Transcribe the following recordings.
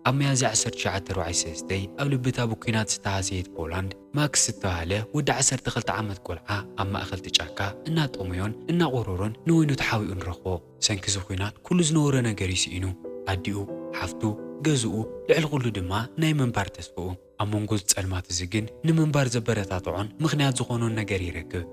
ኣብ ሚያዝያ ዓሰርተ ትሽዓተ ኣርባዕተ ሰለስተ ኣብ ልቢ እታ ብኲናት ዝተሃሰየት ፖላንድ፣ ማክስ ዝተባህለ ወዲ ዓሰርተ ክልተ ዓመት ቆልዓ ኣብ ማእከል እቲ ጫካ እናጠመዮን እናቖረሮን ንወይኑ ተሓቢኡ ንረኽቦ። ሰንኪ እዚ ኲናት ኩሉ ዝነበሮ ነገር እዩ ስኢኑ። ኣዲኡ፣ ሓፍቱ፣ ገዝኡ፣ ልዕሊ ኩሉ ድማ ናይ ምንባር ተስፍኡ። ኣብ መንጎ እዚ ጸልማት እዚ ግን ንምንባር ዘበረታትዖን ምኽንያት ዝኾኖን ነገር ይረክብ።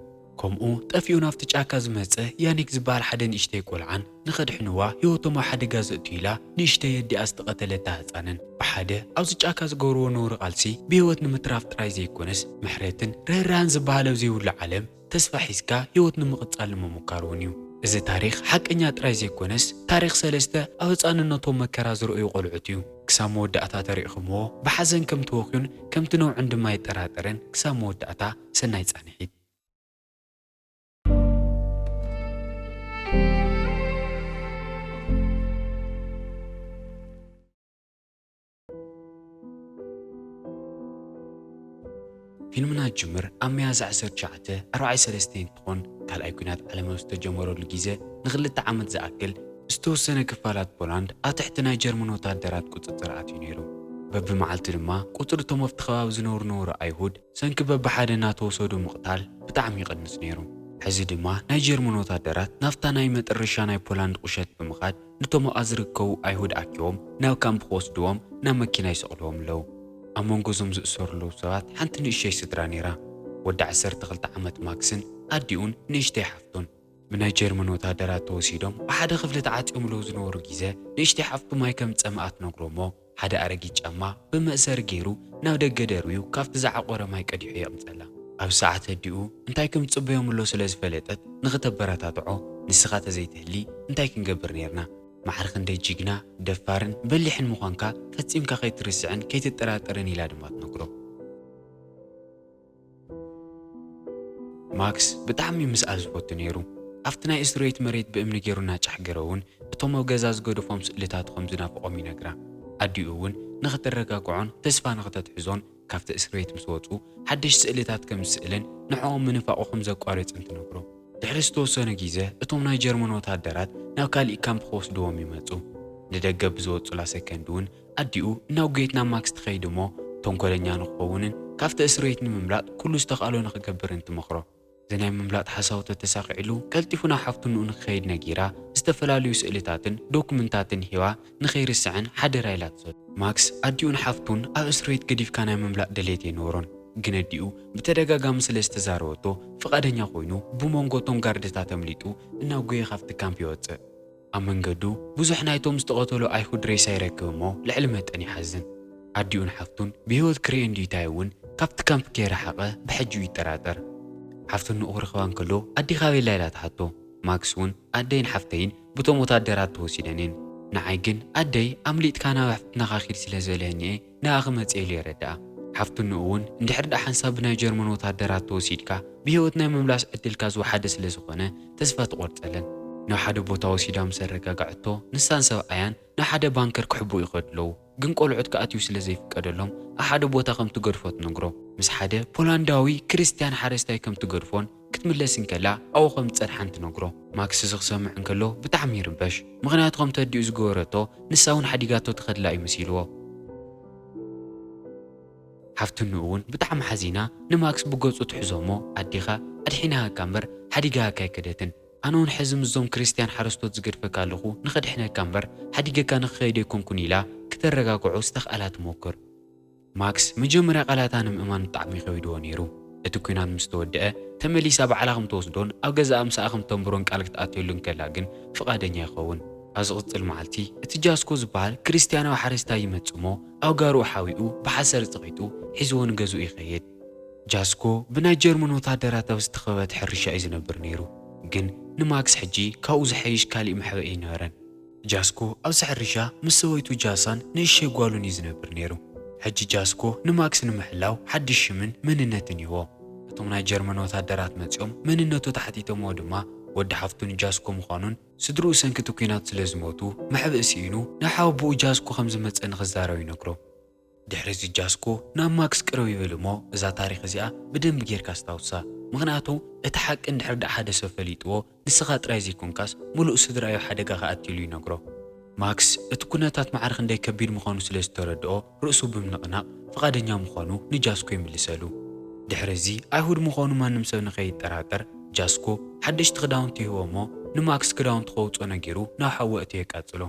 ከምኡ ጠፊኡ ናብቲ ጫካ ዝመጸ ያኒክ ዝበሃል ሓደ ንእሽተይ ቆልዓን ንኸድሕንዋ ህይወቶም ኣብ ሓደጋ ዘእቱ ኢላ ንእሽተይ ኣዲኣ ዝተቐተለታ ህጻንን ብሓደ ኣብዚ ጫካ ዝገብርዎ ነውሪ ቃልሲ ብህይወት ንምትራፍ ጥራይ ዘይኮነስ ምሕረትን ርህራህን ዝበሃል ኣብ ዘይብሉ ዓለም ተስፋ ሒዝካ ህይወት ንምቕጻል ንምምካር እውን እዩ። እዚ ታሪኽ ሓቀኛ ጥራይ ዘይኮነስ ታሪኽ ሰለስተ ኣብ ህጻንነቶም መከራ ዝረኣዩ ቆልዑት እዩ። ክሳብ መወዳእታ ተሪእኹምዎ ብሓዘን ከም ትበኽዩን ከም ትነውዑን ድማ ኣይጠራጠርን። ክሳብ መወዳእታ ሰናይ ጻንሒት። ፊልምና ጅምር ኣብ ሚያዝያ ዓሰርተ ትሽዓተ ኣርባዕተ ሰለስተ እንትኾን ካልኣይ ኲናት ዓለም ኣብ ዝተጀመረሉ ግዜ ንኽልተ ዓመት ዝኣክል ዝተወሰነ ክፋላት ፖላንድ ኣብ ትሕቲ ናይ ጀርመን ወታደራት ቁጽጽር ኣትዩ ነይሩ። በብመዓልቲ ድማ ቁጽሪ እቶም ኣብቲ ከባቢ ዝነብሩ ነውሪ ኣይሁድ ሰንኪ በብሓደ እናተወሰዱ ምቕታል ብጣዕሚ ይቕንስ ነይሩ። ሕዚ ድማ ናይ ጀርመን ወታደራት ናብታ ናይ መጠረሻ ናይ ፖላንድ ቁሸት ብምኻድ ነቶም ኣብኣ ዝርከቡ ኣይሁድ ኣኪቦም ናብ ካምፕ ክወስድዎም ናብ መኪና ይሰቕልዎም ኣለዉ። ኣብ መንጎ እዞም ዝእሰሩ ኣለዉ ሰባት ሓንቲ ንእሽተይ ስድራ ነይራ። ወዲ ዓሰርተ ክልተ ዓመት ማክስን ኣዲኡን ንእሽተይ ሓፍቱን። ብናይ ጀርመን ወታደራት ተወሲዶም ኣብ ሓደ ክፍሊ ተዓጽዮም ኣለዉ ዝነበሩ ግዜ ንእሽተይ ሓፍቱ ማይ ከም ዝጸምኣ ትነግሮ እሞ ሓደ ኣረጊት ጫማ ብመእሰሪ ገይሩ ናብ ደገ ደርብዩ ካብቲ ዝዓቆረ ማይ ቀዲሑ የቕምጸላ። ኣብ ሰዓት ኣዲኡ እንታይ ከም ዝጽበዮም ኣሎ ስለ ዝፈለጠት ንኽተበረታትዖ ንስኻ ተዘይትህሊ እንታይ ክንገብር ነይርና? ማዕረ ክንደይ ጅግና፣ ደፋርን በሊሕን ምዃንካ ፈጺምካ ከይትርስዕን ከይትጠራጠርን ኢላ ድማ ትነግሮ። ማክስ ብጣዕሚ ምስኣል ዝፈቱ ነይሩ። ኣብቲ ናይ እስር ቤት መሬት ብእምኒ ገይሩ እናጫሕገረ እውን እቶም ኣብ ገዛ ዝገደፎም ስእልታቱ ከም ዝናፍቖም ይነግራ። ኣዲኡ እውን ንኽትረጋግዖን ተስፋ ንኽተትሕዞን ካብቲ እስር ቤት ምስ ወጹ ሓደሽ ስእልታት ከም ዝስእልን ንዕኦም ምንፋቑ ከም ዘቋረጽን ትነግሮ። ድሕሪ ዝተወሰነ ግዜ እቶም ናይ ጀርመን ወታደራት ናብ ካሊእ ካምፕ ክወስድዎም ይመጹ። ንደገ ብዝወጹላ ሰከንድ እውን ኣዲኡ እናጉየት ናብ ማክስ ትኸይድ እሞ ተንኮለኛ ንክኸውንን ካብቲ እስር ቤት ንምምላጥ ኩሉ ዝተኽኣሎ ንክገብርን ትመኽሮ። እዚ ናይ ምምላጥ ሓሳቡ ተተሳኺዕሉ ቀልጢፉ ናብ ሓፍቱ ንኡ ንክኸይድ ነጊራ ዝተፈላለዩ ስእልታትን ዶኩመንታትን ሂባ ንኸይርስዐን ሓደራ ኢላ ትሰዶ። ማክስ ኣዲኡን ሓፍቱን ኣብ እስር ቤት ገዲፍካ ናይ ምምላጥ ድሌት ኣይነበሮን። ግን ኣዲኡ ብተደጋጋሚ ስለ ዝተዛረበቶ ፍቓደኛ ኮይኑ ብመንጎ እቶም ጋርድታት ኣምሊጡ እናጎየ ካብቲ ካምፕ ይወጽእ። ኣብ መንገዱ ብዙሕ ናይቶም ዝተቐተሉ ኣይሁድ ሬሳ ይረክብ እሞ ልዕሊ መጠን ይሓዝን። ኣዲኡን ሓፍቱን ብህይወት ክርእየን ድዩ እንታይ እውን ካብቲ ካምፕ ከይረሓቐ ብሕጂኡ ይጠራጠር። ሓፍቱ ንኡ ክረኽባ እንከሎ ኣዴኻ ኣበይ ኣላ ኢላ ትሓቶ። ማክስ እውን ኣደይን ሓፍተይን ብቶም ወታደራት ተወሲደን እየን። ንዓይ ግን ኣደይ ኣምሊጥካ ናብ ኣሕፍትናኻ ኪድ ስለ ዝበለትኒ እየ ንኣኺ መጽየ ኢሉ የረድኣ። ሓፍቱ ንኡ እውን እንድሕር ደኣ ሓንሳብ ብናይ ጀርመን ወታደራት ተወሲድካ ብህይወት ናይ ምምላስ ዕድልካ ዝወሓደ ስለ ዝኾነ ተስፋ ትቖርጸለን። ናብ ሓደ ቦታ ወሲዳ ምስ ኣረጋግዐቶ ንሳን ሰብኣያን ናብ ሓደ ባንከር ክሕብኡ ይኸዱ ኣለዉ። ግን ቆልዑት ክኣትዩ ስለ ዘይፍቀደሎም ኣብ ሓደ ቦታ ከም ትገድፎ ትነግሮ። ምስ ሓደ ፖላንዳዊ ክርስትያን ሓረስታይ ከም ትገድፎን ክትምለስ እንከላ ኣብኡ ከም ዝጸንሓን ትነግሮ። ማክስ እዚ ክሰምዕ እንከሎ ብጣዕሚ ይርበሽ። ምኽንያቱ ከምቲ ኣዲኡ ዝገበረቶ ንሳ እውን ሓዲጋቶ ትኸድላ እዩ መሲልዎ። ሓፍቱ ንኡ እውን ብጣዕሚ ሓዚና ንማክስ ብገጹ ትሕዞ እሞ ኣዴኻ ኣድሒናሃካ እምበር ሓዲጋሃካ ኣይከደትን። ኣነ እውን ሕዚ ምስዞም ክርስትያን ሓረስቶት ዝገድፈካ ኣለኹ ንኸድሕነካ እምበር ሓዲገካ ንኽኸይድ ኣይኮንኩን ኢላ ክተረጋግዖ ዝተኽኣላ ትሞክር። ማክስ መጀመርያ ቃላታ ንምእማን ብጣዕሚ ከቢድዎ ነይሩ። እቲ ኲናት ምስ ተወድአ ተመሊሳ ባዕላ ከም ትወስዶን ኣብ ገዛኣ ምሳኣ ከም ተንብሮን ቃል ክትኣትየሉ እንከላ ግን ፍቓደኛ ይኸውን። ኣብ ዝቕጽል መዓልቲ እቲ ጃስኮ ዝበሃል ክርስትያናዊ ሓረስታይ ይመጽእ እሞ ኣውጋርኡ ሓቢኡ ብሓሰር ጸቒጡ ሒዝዎ ንገዝኡ ይኸይድ። ጃስኮ ብናይ ጀርመን ወታደራት ኣብ ዝተኸበበት ሕርሻ እዩ ዝነብር ነይሩ። ግን ንማክስ ሕጂ ካብኡ ዝሐይሽ ካሊእ መሕብኢ ኣይነበረን። ጃስኮ ኣብዚ ሕርሻ ምስ ሰበይቱ ጃሳን ንእሸይ ጓሉን እዩ ዝነብር ነይሩ። ሕጂ ጃስኮ ንማክስ ንምሕላው ሓድሽ ሽምን መንነትን ይህቦ። እቶም ናይ ጀርመን ወታደራት መጺኦም መንነቱ ተሓቲቶምዎ ድማ ወዲ ሓፍቱ ንጃስኮ ምዃኑን ስድርኡ ሰንኪ እቲ ኲናት ስለ ዝሞቱ መሕብኢ ስኢኑ ናብ ሓወቦኡ ጃስኮ ከም ዝመጸ ንኽዛረብ ይነግሮ። ድሕሪ እዚ ጃስኮ ናብ ማክስ ቅርብ ይብል እሞ እዛ ታሪኽ እዚኣ ብደንቢ ጌርካ ኣስታውሳ። ምኽንያቱ እቲ ሓቂ እንድሕር ደኣ ሓደ ሰብ ፈሊጥዎ ንስኻ ጥራይ ዘይኮንካስ ምሉእ ስድራ እዩ ሓደጋ ክኣትየሉ ይነግሮ። ማክስ እቲ ኩነታት ማዕረ ክንደይ ከቢድ ምዃኑ ስለ ዝተረድኦ፣ ርእሱ ብምንቕናቕ ፍቓደኛ ምዃኑ ንጃስኮ ይምልሰሉ። ድሕሪ እዚ፣ ኣይሁድ ምዃኑ ማንም ሰብ ንኸይጠራጠር፣ ጃስኮ ሓደሽቲ ክዳውንቲ ይህቦ እሞ፣ ንማክስ ክዳውንቲ ከውፅኦ ነጊሩ ናብ ሓዊ ኣእትዩ የቃጽሎ።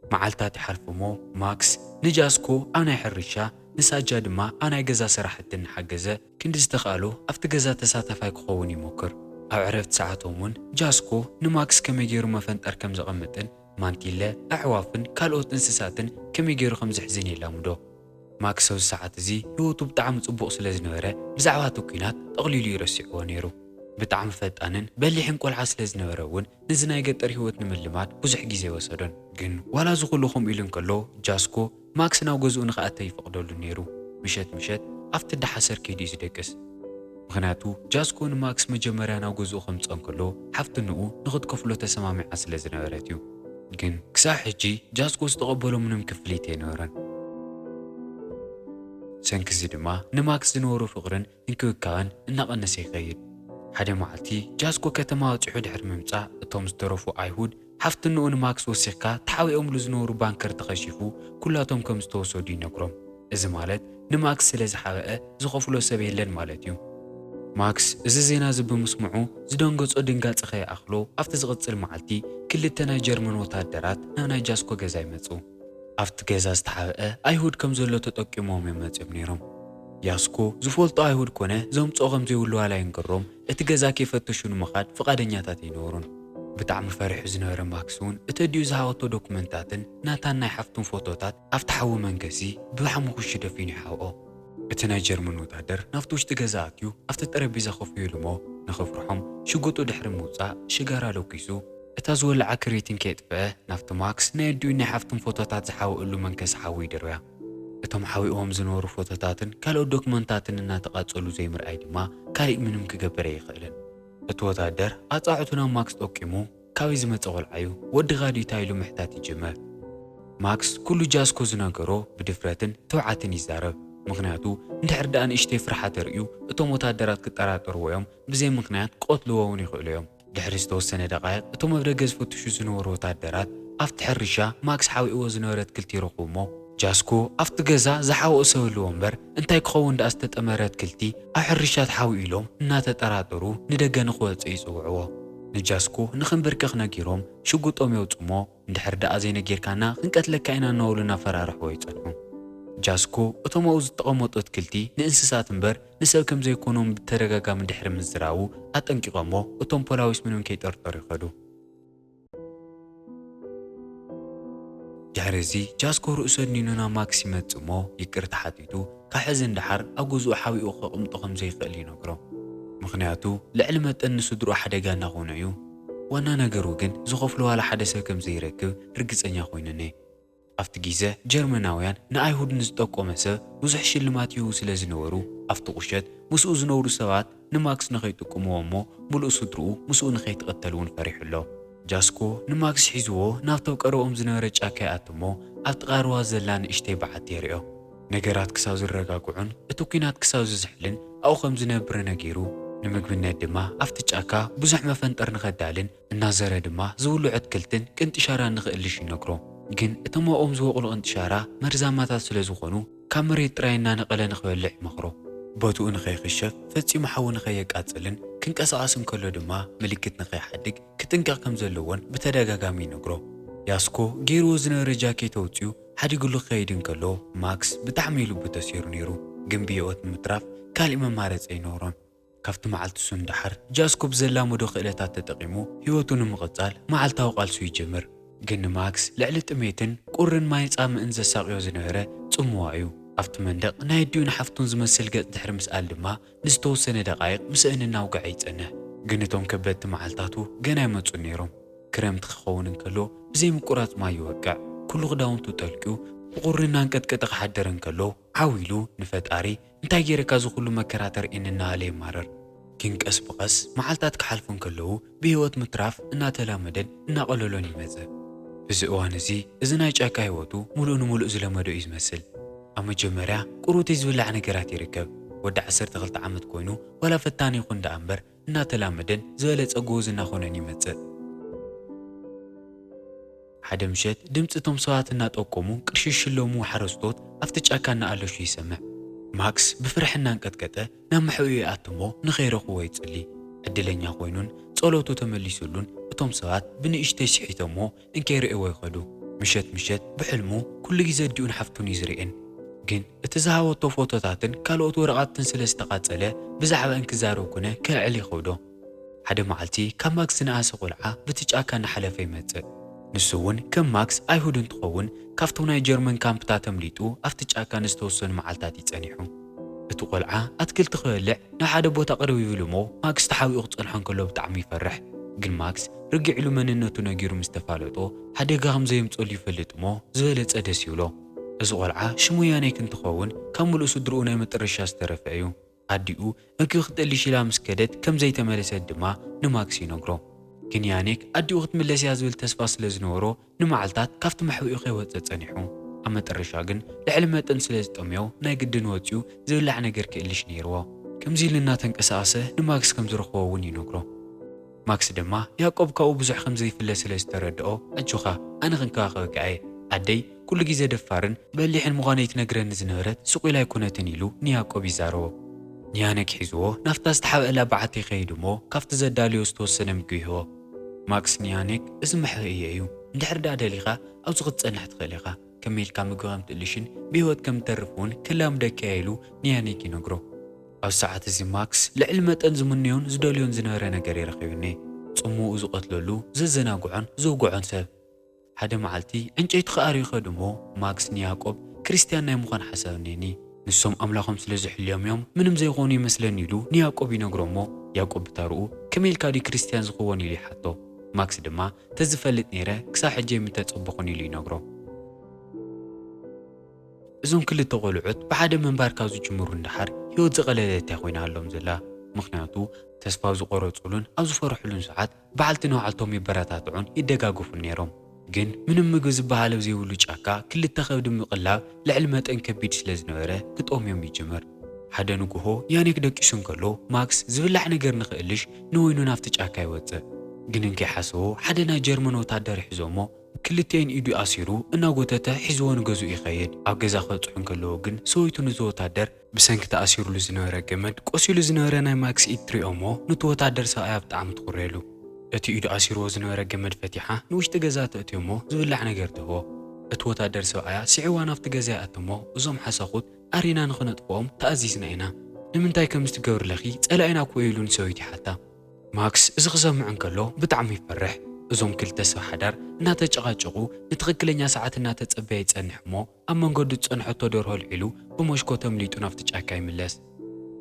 መዓልታት ይሓልፉ እሞ፣ ማክስ ንጃስኮ ኣብ ናይ ሕርሻ፣ ንሳጃ ድማ ኣብ ናይ ገዛ ስራሕቲ እናሓገዘ፣ ክንዲ ዝተኻእሎ ኣብቲ ገዛ ተሳታፋይ ክኸውን ይሞክር። ኣብ ዕረፍቲ ሰዓቶም እውን ጃስኮ ንማክስ ከመይ ገይሩ መፈንጠር ከም ዘቐምጥን ማንቲለ፣ ኣዕዋፍን ካልኦት እንስሳትን ከመይ ገይሩ ከም ዝሕዝን የላምዶ። ማክስ ኣብዚ ሰዓት እዚ ህይወቱ ብጣዕሚ ጽቡቕ ስለ ዝነበረ፣ ብዛዕባ እቲ ኲናት ጠቕሊሉ እዩ ረሲዕዎ ነይሩ። ብጣዕሚ ፈጣንን በሊሕን ቆልዓ ስለ ዝነበረ እውን፣ ነዚ ናይ ገጠር ህይወት ንምልማድ ብዙሕ ግዜ ኣይወሰዶን። ግን ዋላ እዚ ኩሉ ከምኡ ኢሉ እንከሎ፣ ጃስኮ ማክስ ናብ ገዝኡ ንኽኣተ ይፈቕደሉ ነይሩ። ምሸት ምሸት ኣብቲ ደሓሰር ከይዱ እዩ ዝደቅስ። ምኽንያቱ ጃስኮ ንማክስ መጀመርያ ናብ ገዝኡ ከምጽኦ እንከሎ፣ ሓፍትንኡ ንኽትከፍሎ ተሰማሚዓ ስለ ዝነበረት እዩ። ግን ክሳብ ሕጂ ጃስኮ ዝተቐበሎ ምንም ክፍሊት ኣይነበረን። ሰንኪ እዚ ድማ ንማክስ ዝነበሮ ፍቕርን እንክብካበን እናቐነሰ ይኸይድ። ሓደ መዓልቲ ጃስኮ ከተማ ወጺሑ ድሕሪ ምምጻእ፣ እቶም ዝተረፉ ኣይሁድ ሓፍትንኡ ንማክስ ወሲኽካ ተሓቢኦምሉ ዝነበሩ ባንከር ተኸሺፉ፣ ኩላቶም ከም ዝተወሰዱ ይነግሮም። እዚ ማለት ንማክስ ስለ ዝሓበአ ዝኸፍሎ ሰብ የለን ማለት እዩ። ማክስ እዚ ዜና እዚ ብምስምዑ ዝደንገጾ ድንጋጸ ከይኣኽሎ፣ ኣብቲ ዝቕጽል መዓልቲ ክልተ ናይ ጀርመን ወታደራት ናብ ናይ ጃስኮ ገዛ ይመጹ። ኣብቲ ገዛ ዝተሓብአ ኣይሁድ ከም ዘሎ ተጠቂሞም እዮም መጺኦም ነይሮም። ጃስኮ ዝፈልጦ ኣይሁድ ኮነ ዘምጽኦ ከም ዘይብሉ ዋላ ይንገሮም፣ እቲ ገዛ ከይፈተሹ ንምኻድ ፍቓደኛታት ኣይነበሩን። ብጣዕሚ ፈሪሑ ዝነበረ ማክስ እውን እቲ ኣዲኡ ዝሃበቶ ዶክመንታትን ናታን ናይ ሓፍቱን ፎቶታት ኣብቲ ሓዊ መንከሲ ብሓሙኽሹ ደፊኑ ይሓብኦ። እቲ ናይ ጀርመን ወታደር ናብቲ ውሽጢ ገዛ ኣትዩ ኣብቲ ጠረጴዛ ኮፍ ኢሉ እሞ ንኽፍርሖም ሽጉጡ ድሕሪ ምውጻእ ሽጋራ ለኪሱ እታ ዝወለዓ ክሪቲን ከየጥፍአ ናብቲ ማክስ ናይ ኣዲኡን ናይ ሓፍቱን ፎቶታት ዝሓብእሉ መንከሲ ሓዊ ይድርብያ። እቶም ሓቢእዎም ዝነበሩ ፎቶታትን ካልኦት ዶክመንታትን እናተቓጸሉ ዘይምርኣይ ድማ ካሊእ ምንም ክገብር ኣይኽእልን። እቲ ወታደር ኣጻዕዕቱ ናብ ማክስ ጠቂሙ፣ "ካበይ ዝመጸ ቆልዓ እዩ? ወድኻ ድዩ?" ኢሉ ምሕታት ይጅምር። ማክስ ኩሉ ጃስኮ ዝነገሮ ብድፍረትን ትብዓትን ይዛረብ። ምኽንያቱ እንድሕር ደኣ ንእሽተይ ፍርሓት ተርእዩ፣ እቶም ወታደራት ክጠራጠርዎ እዮም፣ ብዘይ ምኽንያት ክቐትልዎ እውን ይኽእሉ እዮም። ድሕሪ ዝተወሰነ ደቓይቕ፣ እቶም ኣብ ደገ ዝፍትሹ ዝነበሩ ወታደራት ኣብቲ ሕርሻ ማክስ ሓቢእዎ ዝነበረ ኣትክልቲ ይረኽቡ እሞ፣ ጃስኮ ኣብቲ ገዛ ዝሓብኦ ሰብ ኣለዎ እምበር፣ እንታይ ክኸውን ደኣ ዝተጠመረ ኣትክልቲ ኣብ ሕርሻ ተሓቢኡ ኢሎም እናተጠራጠሩ ንደገ ንኽወጽእ ይጽውዕዎ። ንጃስኮ ንኽንበርክኽ ነጊሮም ሽጉጦም የውጽኡ እሞ፣ "እንድሕር ደኣ ዘይነጊርካና ክንቀትለካ ኢና" እናበሉ እናፈራርሕዎ ይጸንሑ። ጃስኮ እቶም ኣብኡ ዝተቐመጡ ኣትክልቲ ንእንስሳት እምበር ንሰብ ከም ዘይኮኖም ብተደጋጋሚ ድሕሪ ምዝራቡ ኣጠንቂቖሞ፣ እቶም ፖላዊስ ምንም ከይጠርጠሩ ይኸዱ። ድሕሪ እዚ ጃስኮ ርእሱ ኣድኒኑ ናብ ማክስ ይመጽእ እሞ ይቅርታ ሓቲቱ ካብ ሕዚ ንደሓር ኣብ ገዝኡ ሓቢኡ ከቕምጦ ከም ዘይኽእል ይነግሮ። ምኽንያቱ ልዕሊ መጠን ንስድርኡ ሓደጋ እናኾነ እዩ። ዋና ነገሩ ግን ዝኸፍሎ ዋላ ሓደ ሰብ ከም ዘይረክብ ርግጸኛ ኮይኑ እኔ። ኣብቲ ግዜ ጀርመናውያን ንኣይሁድ ንዝጠቆመ ሰብ ብዙሕ ሽልማት ይህቡ ስለ ዝነበሩ፣ ኣብቲ ቁሸት ምስኡ ዝነብሩ ሰባት ንማክስ ንኸይጥቅምዎ እሞ ምሉእ ስድርኡ ምስኡ ንኸይትቐተል እውን ፈሪሑ ኣሎ። ጃስኮ ንማክስ ሒዝዎ ናብቶም ቀረብኦም ዝነበረ ጫካ ይኣቱ እሞ ኣብ ጥቓ ሩባ ዘላ ንእሽተይ በዓቲ የርእዮ። ነገራት ክሳብ ዝረጋግዑን እቲ ኲናት ክሳብ ዝዝሕልን ኣብኡ ከም ዝነብር ነጊሩ፣ ንምግብነት ድማ ኣብቲ ጫካ ብዙሕ መፈንጠር ንኸዳልን እናዘረ ድማ ዝብልዑ ኣትክልትን ቅንጥሻራን ንኽእልሽ ይነግሮ። ግን እቶም ኣብኦም ዝበቑሉ ቅንጥሻራ መርዛማታት ስለ ዝኾኑ ካብ መሬት ጥራይ እናነቐለ ንኽበልዕ ይመኽሮ። ቦትኡ ንኸይኽሸፍ ፈጺሙ ሓዊ ንኸየቃጽልን ክንቀሳቐስ እንከሎ ድማ ምልክት ንኸይሓድግ ክጥንቀቕ ከም ዘለዎን ብተደጋጋሚ ይነግሮ። ጃስኮ ገይርዎ ዝነበረ ጃኬት ኣውጺኡ ሓዲግሉ ክኸይድ እንከሎ ማክስ ብጣዕሚ እዩ ልቡ ተሰይሩ ነይሩ። ግን ብህይወት ንምትራፍ ካሊእ መማረጺ ኣይነበሮን። ካብቲ መዓልቲ እሱ ንደሓር ጃስኮ ብዘላመዶ ክእለታት ተጠቒሙ ህይወቱ ንምቕጻል መዓልታዊ ቃልሱ ይጅምር። ግን ንማክስ ልዕሊ ጥሜትን ቁርን ማይ ጻምእን ዘሳቕዮ ዝነበረ ጽምዋ እዩ። ኣብቲ መንደቕ ናይ ኣዲኡን ሓፍቱን ዝመስል ገጽ ድሕሪ ምስኣል ድማ ንዝተወሰነ ደቓይቕ ምስአን እናውግዐ ይጸንሕ። ግን እቶም ከበድቲ መዓልታቱ ገና ኣይመጹን ነይሮም። ክረምቲ ክኸውን እንከሎ ብዘይ ምቁራጽ ማይ ይወቅዕ። ኩሉ ክዳውንቱ ጠልቅዩ ብቁሪ እናንቀጥቀጠ ክሓድር እንከሎ ዓው ኢሉ ንፈጣሪ፣ "እንታይ ገይረካ እዚ ኩሉ መከራ ተርእየኒ?" እናበለ የማርር። ግን ቀስ ብቐስ መዓልታት ክሓልፉ እንከለዉ ብህይወት ምትራፍ እናተላመደን እናቐለሎን ይመጽእ። እዚ እዋን እዚ፣ እዚ ናይ ጫካ ህይወቱ ምሉእ ንምሉእ ዝለመዶ እዩ ዝመስል። ኣብ መጀመርያ ቁሩብቲ ዝብላዕ ነገራት ይርከብ። ወዲ ዓሰርተ ክልተ ዓመት ኮይኑ ዋላ ፈታኒ ይኹን ደኣ እምበር እናተላመደን ዝበለጸ ጎበዝ እናኾነን ይመጽእ። ሓደ ምሸት ድምፂ እቶም ሰባት እናጠቆሙ ቅርሺ ዝሽለሙ ሓረስቶት ኣብቲ ጫካ እናኣለሹ ይሰምዕ። ማክስ ብፍርሒ እናንቀጥቀጠ ናብ መሕብኡ ይኣትሞ ንኸይረኽቦ ይጽሊ። ዕድለኛ ኮይኑን ጸሎቱ ተመሊሱሉን እቶም ሰባት ብንእሽተይ ስሒቶሞ እንከይርእይዎ ይኸዱ። ምሸት ምሸት ብሕልሙ ኩሉ ግዜ ኣዲኡን ሓፍቱን እዩ ዝርእየን። ግን እቲ ዝሃወቶ ፎቶታትን ካልኦት ወረቓትን ስለ ዝተቓጸለ ብዛዕባእን ክዛረብ ኮነ ከልዕል ይኸብዶ። ሓደ መዓልቲ ካብ ማክስ ዝነኣሰ ቆልዓ ብቲ ጫካ እናሓለፈ ይመጽእ። ንሱ እውን ከም ማክስ ኣይሁድ እንትኸውን ካብቶም ናይ ጀርመን ካምፕታት ኣምሊጡ ኣብቲ ጫካ ንዝተወሰኑ መዓልታት እዩ ጸኒሑ። እቲ ቆልዓ ኣትክልቲ ክበልዕ ናብ ሓደ ቦታ ቅርብ ይብል እሞ ማክስ ተሓቢኡ ክጸንሖ እንከሎ ብጣዕሚ ይፈርሕ። ግን ማክስ ርግዕ ኢሉ መንነቱ ነጊሩ ምስ ተፋለጦ ሓደጋ ከም ዘየምጸሉ ይፈልጥ እሞ ዝበለጸ ደስ ይብሎ። እዚ ቆልዓ ሽሙ ያኔክ እንትኸውን ካብ ምሉእ ስድርኡ ናይ መጠረሻ ዝተረፈ እዩ። ኣዲኡ ምግቢ ክትእልሽ ኢላ ምስ ከደት ከም ዘይተመለሰት ድማ ንማክስ ይነግሮ። ግን ያኔክ ኣዲኡ ክትምለስ እያ ዝብል ተስፋ ስለ ዝነበሮ ንመዓልታት ካብቲ መሕብኡ ከይወፀ ፀኒሑ። ኣብ መጠረሻ ግን ልዕሊ መጠን ስለ ዝጠምዮ ናይ ግድን ወፂኡ ዝብላዕ ነገር ክእልሽ ነይርዎ። ከምዚ ኢሉ እናተንቀሳቐሰ ንማክስ ከም ዝረኸቦ እውን ይነግሮ። ማክስ ድማ ያዕቆብ ካብኡ ብዙሕ ከም ዘይፍለ ስለ ዝተረድኦ ኣጆኻ ኣነ ክንከባኸበካ እየ። ኣደይ ኩሉ ግዜ ደፋርን በሊሕን ምዃነይ ትነግረኒ ዝነበረት ስቕ ኢላ ኣይኮነትን ኢሉ ንያዕቆብ ይዛረቦ። ንያኔክ ሒዝዎ ናብታ ዝተሓብአላ በዓቲ ይኸይድ እሞ ካብቲ ዘዳልዮ ዝተወሰነ ምግቢ ይህቦ። ማክስ ንያኔክ እዚ መሕብእየ እዩ፣ እንድሕር ደኣ ደሊኻ ኣብዚ ክትጸንሕ ትኽእል ኢኻ፣ ከመይ ኢልካ ምግቢ ከም ትእልሽን ብህይወት ከም ትተርፍ እውን ክላምደካ እየ ኢሉ ንያኔክ ይነግሮ። ኣብ ሰዓት እዚ ማክስ ልዕሊ መጠን ዝምንዮን ዝደልዮን ዝነበረ ነገር እዩ ረኺቡኒ። ጽምኡ ዝቐትለሉ ዘዘናግዖን ዘውግዖን ሰብ። ሓደ መዓልቲ ዕንጨይቲ ክኣርዩ ይኸዱ እሞ ማክስ ንያዕቆብ ክርስትያን ናይ ምዃን ሓሳብ እኔኒ። ንሶም ኣምላኾም ስለ ዝሕልዮም እዮም ምንም ዘይኾኑ ይመስለኒ ኢሉ ንያዕቆብ ይነግሮ እሞ ያዕቆብ ብታርኡ ከመይ ኢልካ ድዩ ክርስትያን ዝኸውን ኢሉ ይሓቶ። ማክስ ድማ ተዝፈልጥ ነይረ ክሳብ ሕጂ ኣይምተጸበኹን ኢሉ ይነግሮ። እዞም ክልተ ቆልዑት ብሓደ ምንባር ካብ ዝጅምሩ ንደሓር ህይወት ዝቐለለት እያ ኮይናሎም ዘላ። ምኽንያቱ ተስፋ ኣብ ዝቆረጹሉን ኣብ ዝፈርሕሉን ሰዓት በዓልቲ ንባዕልቶም ይበረታትዑን ይደጋገፉን ነይሮም። ግን ምንም ምግቢ ዝበሃል ኣብ ዘይብሉ ጫካ ክልተ ከብዲ ምቕላብ ልዕሊ መጠን ከቢድ ስለ ዝነበረ ክጠምዮም ይጅምር። ሓደ ንግሆ ያኔክ ደቂሱ እንከሎ ማክስ ዝብላዕ ነገር ንኽእልሽ ንወይኑ ናብቲ ጫካ ይወጽእ። ግን እንከይሓሰቦ ሓደ ናይ ጀርመን ወታደር ይሕዞ እሞ ክልቲኤን ኢዱ ኣሲሩ እናጎተተ ሒዝዎ ንገዝኡ ይኸይድ። ኣብ ገዛ ክበጽሑ እንከለዉ ግን ሰበይቱ ነዚ ወታደር ብሰንኪ ተኣሲሩሉ ዝነበረ ገመድ ቆሲሉ ዝነበረ ናይ ማክስ ኢድ ትሪኦ እሞ ነቲ ወታደር ሰብኣያ ብጣዕሚ ትኹረየሉ። እቲ ኢዱ ኣሲርዎ ዝነበረ ገመድ ፈቲሓ ንውሽጢ ገዛ ተእትዮ እሞ ዝብላዕ ነገር ትህቦ። እቲ ወታደር ሰብኣያ ስዒዋ ናብቲ ገዛ ይኣቱ እሞ እዞም ሓሳኹት ኣሪና ንኽነጥፍኦም ተኣዚዝና ኢና። ንምንታይ ከምዚ ትገብሪ ኣለኺ? ጸላኢና እኮ እዩ ኢሉ ንሰበይቱ ይሓታ። ማክስ እዚ ክሰምዕ እንከሎ ብጣዕሚ ይፈርሕ። እዞም ክልተ ሰብ ሓዳር እናተጨቓጨቑ ንትኽክለኛ ሰዓት እናተጸበየ ይጸንሕ እሞ ኣብ መንገዱ ዝጸንሐቶ ደርሆ ኣልዒሉ ብመሽኮ ተምሊጡ ናብቲ ጫካ ይምለስ።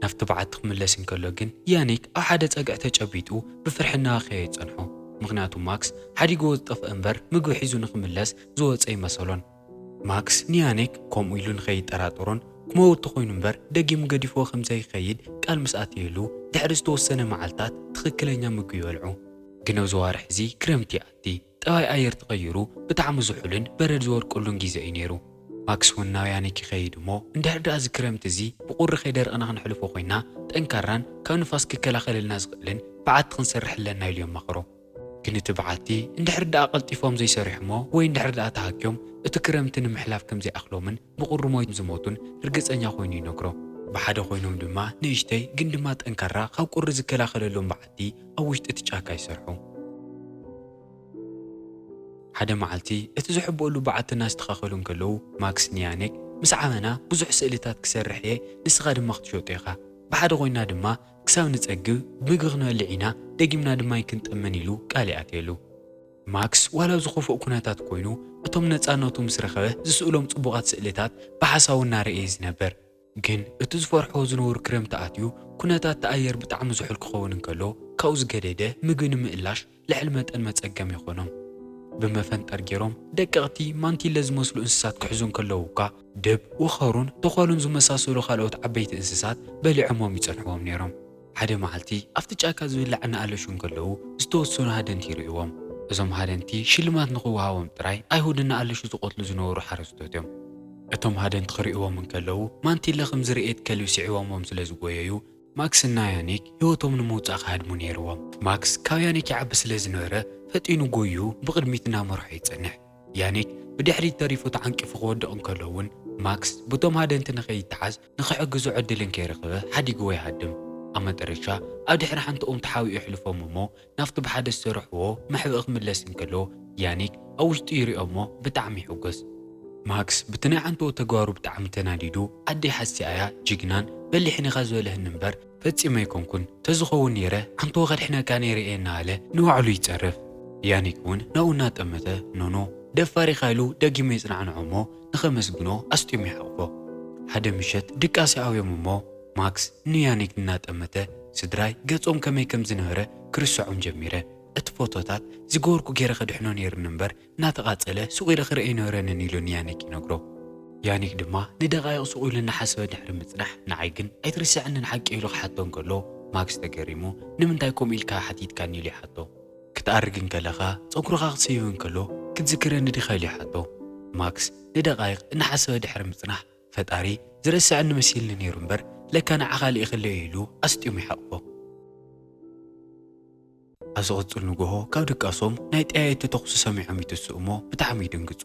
ናብቲ በዓቲ ክምለስ እንከሎ ግን ያኒክ ኣብ ሓደ ጸግዒ ተጨቢጡ ብፍርሒ እናበኸየ ይጸንሖ። ምኽንያቱ ማክስ ሓዲግዎ ዝጠፍአ እምበር ምግቢ ሒዙ ንኽምለስ ዝወጸ ኣይመሰሎን። ማክስ ንያኒክ ከምኡ ኢሉ ንኸይጠራጠሮን ክመውት ተኾይኑ እምበር ደጊሙ ገዲፍዎ ከም ዘይከይድ ቃል ምስ ኣተየሉ ድሕሪ ዝተወሰነ መዓልታት ትኽክለኛ ምግቢ ይበልዑ። ግን ኣብዚ ዋርሕ እዚ ክረምቲ ይኣቲ። ጠባይ ኣየር ተቐይሩ ብጣዕሚ ዝሑልን በረድ ዝወድቀሉን ግዜ እዩ ነይሩ። ማክስ እውን ናብ ያኒክ ይኸይድ እሞ እንድሕር ደኣ እዚ ክረምቲ እዚ ብቑሪ ከይደርቕና ክነሕልፎ ኮይና ጠንካራን ካብ ንፋስ ክከላኸለልና ዝኽእልን በዓቲ ክንሰርሕ ኣለና ኢሉ የማኽሮ። ግን እቲ በዓቲ እንድሕር ደኣ ቀልጢፎም ዘይሰሪሖሞ ወይ እንድሕር ደኣ ተሃክዮም እቲ ክረምቲ ንምሕላፍ ከም ዘይኣኽሎምን ብቑሪ ሞይቶም ዝሞቱን ርግጸኛ ኮይኑ ይነግሮ። ብሓደ ኮይኖም ድማ ንእሽተይ ግን ድማ ጠንካራ ካብ ቁሪ ዝከላኸለሎም በዓቲ ኣብ ውሽጢ እቲ ጫካ ይሰርሑ። ሓደ መዓልቲ እቲ ዝሕብእሉ በዓቲ እናስተኻኸሉ እንከለዉ ማክስ ንያኔክ ምስ ዓበና ብዙሕ ስእልታት ክሰርሕ እየ ንስኻ ድማ ክትሸጦ ኢኻ ብሓደ ኮይና ድማ ክሳብ ንጸግብ ምግቢ ክንበልዕ ኢና ደጊምና ድማ ኣይክንጠምን ኢሉ ቃል ይኣትየሉ። ማክስ ዋላ ኣብ ዝኸፍኦ ኩነታት ኮይኑ እቶም ነጻነቱ ምስ ረኸበ ዝስእሎም ጽቡቓት ስእልታት ብሓሳቡ እናረእየ ዝነበር። ግን እቲ ዝፈርሖ ዝነበሩ ክረምቲ ኣትዩ ኩነታት ኣየር ብጣዕሚ ዝሑል ክኸውን እንከሎ ካብኡ ዝገደደ ምግቢ ንምእላሽ ልዕሊ መጠን መጸገም ይኾኖም። ብመፈንጠር ገይሮም ደቀቕቲ ማንቲለ ዝመስሉ እንስሳት ክሕዙ እንከለዉ እኳ ድብ፣ ወኸሩን ተዃሉን ዝመሳሰሉ ካልኦት ዓበይቲ እንስሳት በሊዖሞም ይጸንሕዎም ነይሮም። ሓደ መዓልቲ ኣብቲ ጫካ ዝብላዕ እናኣለሹ እንከለዉ ዝተወሰኑ ሃደንቲ ይርእይዎም። እዞም ሃደንቲ ሽልማት ንኽወሃቦም ጥራይ ኣይሁድ እናኣለሹ ዝቐትሉ ዝነበሩ ሓረስቶት እዮም። እቶም ሃደንቲ ክርእይዎም እንከለዉ ማንቲለ ከም ዝርእየት ከልቢ ስዒቦሞም ስለ ዝጎየዩ ማክስ እና ያኒክ ህይወቶም ንምውጻእ ክሃድሙ ነይርዎም። ማክስ ካብ ያኒክ ይዓቢ ስለ ዝነበረ ፈጢኑ ጎዩ ብቕድሚት እናመርሖ ይጸንሕ። ያኒክ ብድሕሪት ተሪፉ ተዓንቂፉ ክወድቕ እንከሎ እውን፣ ማክስ ብቶም ሃደንቲ ንኸይተሓዝ ንኽሕግዞ ዕድል እንከይረኸበ ሓዲግዎ ይሃድም። ኣብ መጠረሻ ኣብ ድሕሪ ሓንቲ ኦም ተሓቢኡ የሕልፎም እሞ ናብቲ ብሓደ ዝሰርሕዎ መሕብኢ ክምለስ እንከሎ፣ ያኒክ ኣብ ውሽጡ ይሪኦ እሞ ብጣዕሚ ይሕጎስ። ማክስ ብቲ ናይ ዓንተኡ ተግባሩ ብጣዕሚ ተናዲዱ፣ ኣደይ ሓሲኣያ ጅግናን በሊሕን ኢኻ ዝበልህኒ እምበር ፈጺመ ኣይኮንኩን፣ ተዝኸውን ነይረ ዓንተኡ ከድሕነካ ነይረ እየ እናበለ ንባዕሉ ይጸርፍ። ያኒክ እውን ናብኡ እናጠመተ፣ ኖኖ ደፋር ኢኻ ኢሉ ደጊሙ የጽናዕንዖ እሞ ንኸመስግኖ ኣስጢሙ ይሓቕፎ። ሓደ ምሸት ድቃስ ይኣውዮም እሞ ማክስ ንያኒክ እናጠመተ ስድራይ ገጾም ከመይ ከም ዝነበረ ክርስዖም ጀሚረ። እቲ ፎቶታት ዝገበርኩ ገይረ ከድሕኖ ነይሩኒ እምበር እናተቓጸለ ሱቕ ኢለ ክርእዮ ኣይነበረንን ኢሉ ንያኒክ ይነግሮ። ያኒክ ድማ ንደቓይቕ ሱቕ ኢሉ እናሓሰበ ድሕሪ ምጽናሕ፣ ንዓይ ግን ኣይትርስዐንን ሓቂ ኢሉ ክሓቶ እንከሎ፣ ማክስ ተገሪሙ፣ ንምንታይ ከምኡ ኢልካ ሓቲትካኒ ኢሉ ይሓቶ። ክትኣርግ እንከለኻ፣ ጸጉርኻ ክትስይብ እንከሎ፣ ክትዝክረኒ ዲኻ ኢሉ ይሓቶ። ማክስ ንደቓይቕ እናሓሰበ ድሕሪ ምጽናሕ፣ ፈጣሪ ዝረስዐኒ መሲልኒ ነይሩ እምበር ለካ ንዓኻ ልኢኽለይ ኢሉ ኣስጢሙ ይሓቕፎ። ኣብ ዝቕጽል ንግሆ ካብ ድቃሶም ናይ ጠያየቲ ተኹሲ ሰሚዖም ይትስኡ እሞ ብጣዕሚ ይድንግጹ።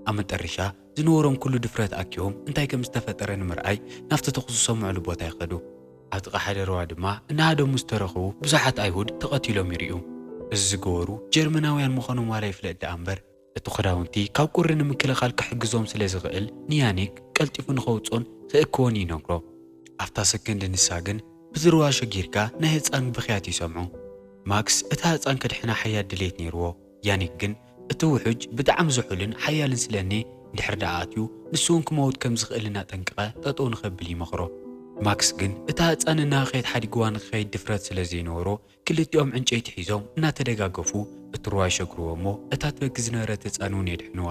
ኣብ መጠረሻ ዝነበሮም ኩሉ ድፍረት ኣኪቦም እንታይ ከም ዝተፈጠረ ንምርኣይ ናብቲ ተኹሲ ዝሰምዑሉ ቦታ ይኸዱ። ኣብ ጥቓ ሓደ ሩባ ድማ እናሃደሙ ዝተረኽቡ ብዙሓት ኣይሁድ ተቐቲሎም ይርእዩ። እዚ ዝገበሩ ጀርመናውያን ምዃኖም ዋላ ይፍለጥ ደኣ እምበር እቲ ክዳውንቲ ካብ ቁሪ ንምክልኻል ክሕግዞም ስለ ዝኽእል ንያኒክ ቀልጢፉ ንኸውጽኦን ክእክቦን ይነግሮ። ኣብታ ሰከንድ ንሳ ግን ብዝርዋ ሸጊርካ ናይ ህጻን ብኽያት ይሰምዑ። ማክስ እታ ህጻን ከድሕና ሓያል ድሌት ነይርዎ። ያኒክ ግን እቲ ውሑጅ ብጣዕሚ ዝሑልን ሓያልን ስለኒ ድሕር ደኣ ኣትዩ ንሱ እውን ክመውት ከም ዝኽእል እናጠንቀቐ ጠጠው ንኸብል ይመኽሮ። ማክስ ግን እታ ህጻን እናኸየት ሓዲግዋ ንክኸይድ ድፍረት ስለ ዘይነበሮ ክልቲኦም ዕንጨይቲ ሒዞም እናተደጋገፉ እቲ ሩባ ይሸግርዎ እሞ እታ ትበኪ ዝነበረት ህጻን እውን የድሕንዋ።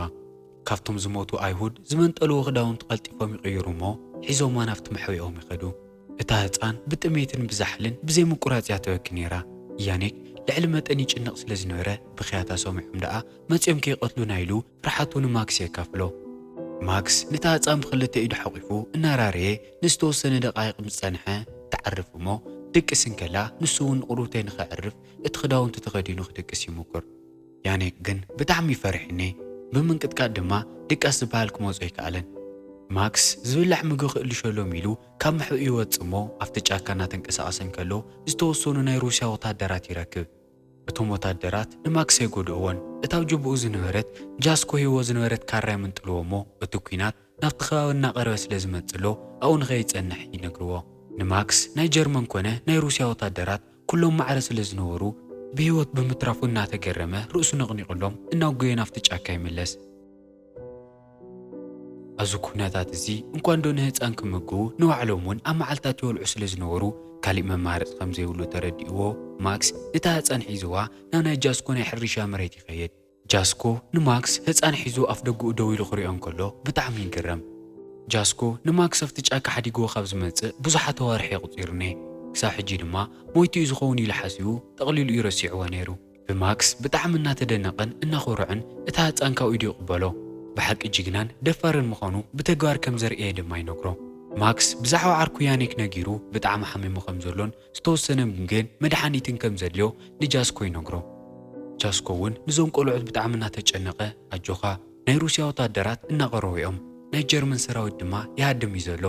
ካብቶም ዝሞቱ ኣይሁድ ዝመንጠልዎ ክዳውንቲ ቀልጢፎም ይቕይሩ እሞ ሒዞማ ናብቲ መሕብኦም ይኸዱ። እታ ህጻን ብጥሜትን ብዛሕልን ብዘይ ምቁራጽ እያ ትበኪ ነይራ። ያኒክ ልዕሊ መጠን ይጭነቕ ስለ ዝነበረ ብኽያታ ሰሚዖም ደኣ መጺኦም ከይቀትሉና ኢሉ ፍርሓቱ ንማክስ የካፍሎ። ማክስ ነታ ህጻን ብኽልተ ኢዱ ሓቒፉ እናራረየ ንዝተወሰነ ደቓይቕ ምስ ጸንሐ ትዓርፍ እሞ ድቅስ እንከላ ንሱ እውን ንቕሩብተይ ንኸዕርፍ እቲ ክዳውንቲ ተኸዲኑ ክድቅስ ይሙክር። ያኒክ ግን ብጣዕሚ ፈሪሕኒ ብምንቅጥቃጥ ድማ ድቃስ ዝበሃል ክመጾ ኣይከኣለን። ማክስ ዝብላዕ ምግቢ ክእልሸሎም ኢሉ ካብ ምሕብኡ ይወጽእ እሞ ኣብቲ ጫካ እናተንቀሳቐሰ እንከሎ ዝተወሰኑ ናይ ሩስያ ወታደራት ይረክብ። እቶም ወታደራት ንማክስ ኣይጎድእዎን። እታ ኣብ ጅቡኡ ዝነበረት ጃስኮ ሂቦ ዝነበረት ካራ ይምንጥልዎ እሞ እቲ ኲናት ናብቲ ከባቢ እናቐረበ ስለ ዝመጽእ ኣሎ ኣብኡ ንኸይጸንሕ ይነግርዎ። ንማክስ ናይ ጀርመን ኮነ ናይ ሩስያ ወታደራት ኩሎም ማዕረ ስለ ዝነበሩ ብህይወት ብምትራፉ እናተገረመ ርእሱ ነቕኒቑሎም እናጎየ ናብቲ ጫካ ይምለስ። ኣብዚ ኩነታት እዚ እንኳን ዶ ንህፃን ክምግቡ ንባዕሎም እውን ኣብ መዓልታት ይወልዑ ስለ ዝነበሩ ካሊእ መማረፂ ከም ዘይብሉ ተረዲእዎ ማክስ ነታ ህፃን ሒዝዋ ናብ ናይ ጃስኮ ናይ ሕርሻ መሬት ይኸይድ። ጃስኮ ንማክስ ህፃን ሒዙ ኣፍ ደጉኡ ደው ኢሉ ክሪኦ እንከሎ ብጣዕሚ ይግረም። ጃስኮ ንማክስ ኣብቲ ጫካ ሓዲግዎ ካብ ዝመፅእ ብዙሓት ኣዋርሕ የቑፂሩኒ ክሳብ ሕጂ ድማ ሞይቱ እዩ ዝኸውን ኢሉ ሓሲቡ ጠቕሊሉ እዩ ረሲዕዎ ነይሩ። ብማክስ ብጣዕሚ እናተደነቐን እናኾርዐን እታ ህፃን ካብ ኢዱ ይቕበሎ። ብሓቂ ጅግናን ደፋርን ምዃኑ ብተግባር ከም ዘርእየ ድማ ይነግሮ። ማክስ ብዛዕባ ዓርኩ ያኒክ ነጊሩ ብጣዕሚ ሓሚሙ ከም ዘሎን ዝተወሰነ ምግብን መድሓኒትን ከም ዘድልዮ ንጃስኮ ይነግሮ። ጃስኮ እውን ንዞም ቆልዑት ብጣዕሚ እናተጨነቐ ኣጆኻ ናይ ሩስያ ወታደራት እናቐረቡ እዮም፣ ናይ ጀርመን ሰራዊት ድማ ይሃድም እዩ ዘሎ።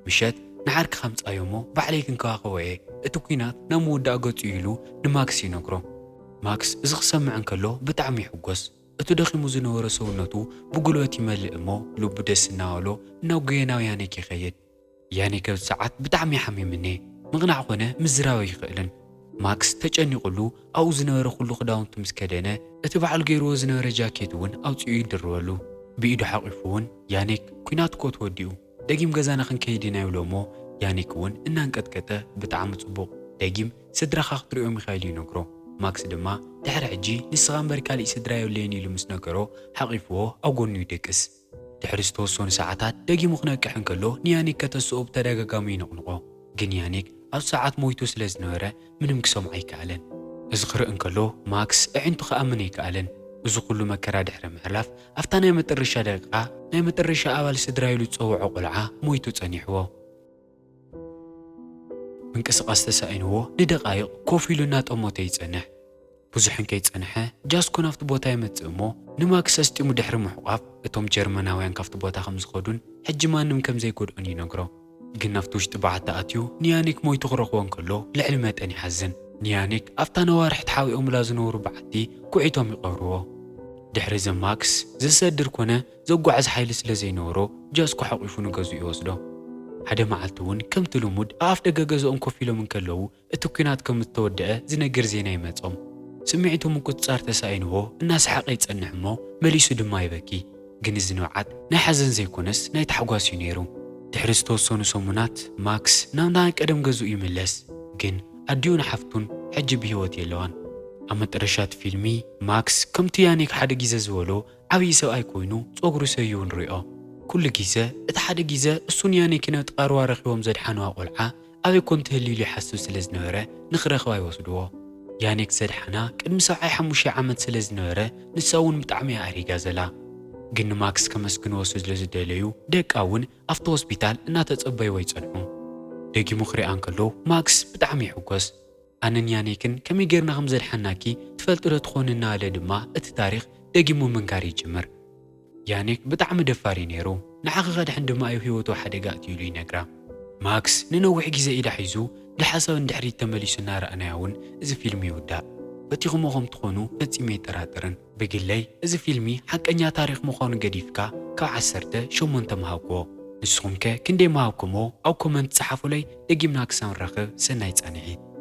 ምሸት ንዓርክኻ ምጻዮ እሞ ባዕለይ ክንከባኸቦ እየ፣ እቲ ኲናት ናብ ምውዳእ ገጹ እዩ ኢሉ ንማክስ ይነግሮ። ማክስ እዚ ክሰምዕ እንከሎ ብጣዕሚ ይሕጎስ። እቲ ደኺሙ ዝነበረ ሰውነቱ ብጉልበት ይመልእ እሞ ልቡ ደስ እናበሎ እናጎየ ናብ ያኒክ ይኸይድ። ያኒክ ኣብዚ ሰዓት ብጣዕሚ እዩ ሓሚምኒ፣ ምቕናዕ ኮነ ምዝራብ ኣይኽእልን። ማክስ ተጨኒቑሉ ኣብኡ ዝነበረ ኩሉ ክዳውንቱ ምስ ከደነ እቲ ባዕሉ ገይርዎ ዝነበረ ጃኬት እውን ኣውፂኡ ይድርበሉ። ብኢዱ ሓቒፉ እውን ያኒክ ኲናት እኮ ተወዲኡ ደጊም ገዛና ክንከይድ ኢና ይብሎ እሞ ያኒክ እውን እናንቀጥቀጠ ብጣዕሚ ፅቡቕ ደጊም ስድራኻ ክትሪኦም ኢኻ ኢሉ ይነግሮ። ማክስ ድማ ድሕሪ ሕጂ ንስኻ እምበር ካሊእ ስድራ የብለይን ኢሉ ምስ ነገሮ ሓቒፍዎ ኣብ ጎኑ ይድቅስ። ድሕሪ ዝተወሰኑ ሰዓታት ደጊሙ ክነቅሕ እንከሎ ንያኒክ ከተስኦ ብተደጋጋሚ ይንቕንቖ። ግን ያኒክ ኣብ ሰዓት ሞይቱ ስለ ዝነበረ ምንም ክሰምዖ ኣይከኣለን። እዚ ክርኢ እንከሎ ማክስ ኣዒንቱ ክኣምን ኣይከኣለን። እዚ ኩሉ መከራ ድሕሪ ምሕላፍ ኣብታ ናይ መጠረሻ ደቂቓ ናይ መጠረሻ ኣባል ስድራ ኢሉ ዝጸውዖ ቆልዓ ሞይቱ ጸኒሕዎ። ምንቅስቓስ ተሳኢንዎ ንደቓይቕ ኮፍ ኢሉ እናጠሞተ ይጸንሕ። ብዙሕ እንከይጸንሐ ጃስኮ ናብቲ ቦታ ይመጽእ እሞ ንማክስ ኣስጢሙ ድሕሪ ምሕቋፍ እቶም ጀርመናውያን ካብቲ ቦታ ከም ዝኸዱን ሕጂ ማንም ከም ዘይጎድኦን ይነግሮ። ግን ናብቲ ውሽጢ በዓቲ ኣትዩ ንያኒክ ሞይቱ ክረኽቦ እንከሎ ልዕሊ መጠን ይሓዝን። ንያኒክ ኣብታ ነዋርሕ ተሓቢኦምላ ዝነበሩ በዓቲ ኩዒቶም ይቐብርዎ። ድሕሪ እዚ ማክስ ዘሰድር ኮነ ዘጓዕዝ ሓይሊ ስለ ዘይነበሮ ጃስኮ ሓቂፉ ንገዝኡ ይወስዶ። ሓደ መዓልቲ እውን ከምቲ ልሙድ ኣብ ኣፍ ደገ ገዝኦም ኮፍ ኢሎም እንከለዉ እቲ ኲናት ከም እተወደአ ዝነግር ዜና ይመጾም። ስምዒቱ ምቁጽጻር ተሳኢንዎ እናሰሓቐ ይጸንሕ እሞ መሊሱ ድማ ይበኪ። ግን እዚ ንብዓት ናይ ሓዘን ዘይኮነስ ናይ ታሕጓስ እዩ ነይሩ። ድሕሪ ዝተወሰኑ ሰሙናት ማክስ ናብ ናይ ቀደም ገዝኡ ይምለስ። ግን ኣዲኡን ሓፍቱን ሕጂ ብህይወት የለዋን። ኣብ መጠረሻ እቲ ፊልሚ ማክስ ከምቲ ያኒክ ሓደ ግዜ ዝበሎ ዓብዪ ሰብኣይ ኮይኑ ጸጉሩ ሰይዉ ንሪኦ። ኩሉ ግዜ እቲ ሓደ ግዜ እሱን ያኒክን ነቲ ቃርዋ ረኺቦም ዘድሓንዋ ቆልዓ ኣበይ ኮን ትህሉ ኢሉ ይሓስብ ስለ ዝነበረ ንኽረኽባ ይወስድዎ። ያኒክ ዘድሓና ቅድሚ ሰብዓይ ሓሙሽተ ዓመት ስለ ዝነበረ ንሳ እውን ብጣዕሚ እያ ኣሪጋ ዘላ። ግን ንማክስ ከመስግንዎ ስለ ዝደለዩ ደቃ እውን ኣብቲ ሆስፒታል እናተጸበይዎ ይጸንሑ። ደጊሙ ክሪኣ እንከሎ ማክስ ብጣዕሚ ይሕጎስ። ኣነን ያኒክን ከመይ ጌርና ከም ዘድሓናኪ ትፈልጢ ዶ ትኾኒ እናበለ ድማ እቲ ታሪኽ ደጊሙ ምንጋር ይጅምር። ያኒክ ብጣዕሚ ደፋር እዩ ነይሩ። ንዓኺ ከድሕን ድማ እዩ ህይወቱ ሓደጋ ኣእትዩ ኢሉ ይነግራ። ማክስ ንነዊሕ ግዜ ኢዳ ሒዙ ብሓሳብ ንድሕሪት ተመሊሱ እናረኣናዮ እውን እዚ ፊልም ይውዳእ። በቲኹሞ ከም ትኾኑ ፈጺመ ኣይጠራጠርን። ብግለይ እዚ ፊልሚ ሓቀኛ ታሪኽ ምዃኑ ገዲፍካ ካብ ዓሰርተ ሸሞንተ ምሃብክዎ። ንስኹም ከ ክንደይ ምሃብኩምዎ? ኣብ ኮመንት ጸሓፉለይ። ደጊምና ክሳብ ንራኸብ ሰናይ ጻንሒት።